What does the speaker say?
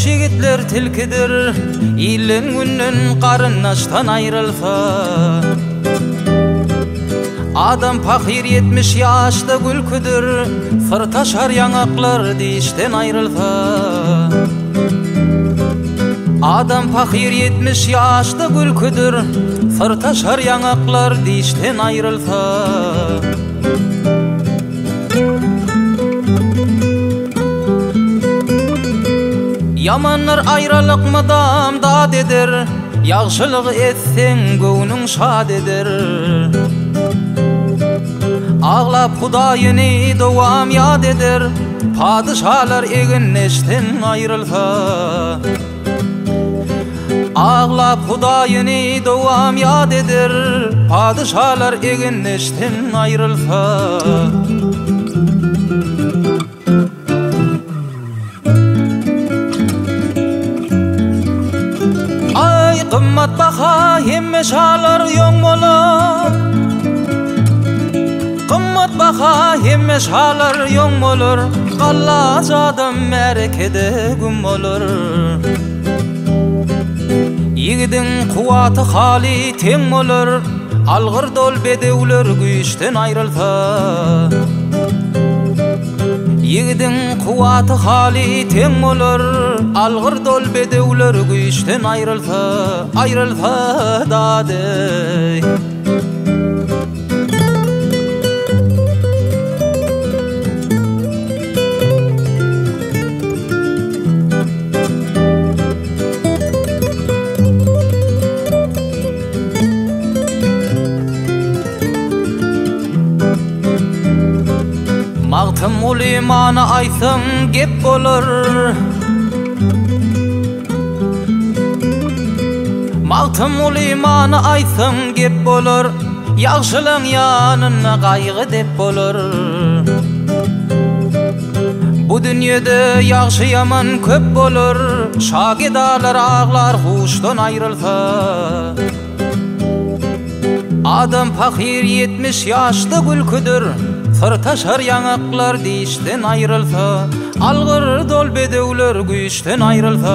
ýigitler tilkidir, Ilden-günden, garyndaşdan aýrylsa. Adam pahyr 70 ýaşda gülküdir, Syrtaşar ýaňaklar dişden aýrylsa. Adam pahyr 70 ýaşda gülküdir, Syrtaşar ýaňaklar dişden aýrylsa. Ýamanlar aýralyk mydam dat eder, Ýagşylyk etseň göwnüň şat eder. Aglap Hudaýyny dowam ýat eder, Padyşalar egin-eşden aýrylsa. Aglap Hudaýyny dowam ýat eder, Padyşalar egin-eşden aýrylsa. Aý, gymmat baha hemme şalar ýoň bolar. Gymmat baha hemme şalar ýoň bolar. Gallaç adam märekede güm bolar. Ýigidiň kuwwaty haly teň bolar, Algyr dol bedewler güýçden aýrylsa. Ýigidiň kuwwaty haly teň bolar, Algyr dol bedewler güýçden aýrylsa, Aýrylsa dady. Magtymguly many aýtsaň gep bolar. Magtymguly many aýtsaň gep bolar. Ýagşylaň ýanynda gaýgy dep bolar. Bu dünýede ýagşy ýaman köp bolar. Şa gedalar aglar huşdan aýrylsa. Adam pahyr 70 ýaşda gülküdir, Syrtaşar ýaňaklar dişden aýrylsa, Algyr dol bedewler güýçden aýrylsa.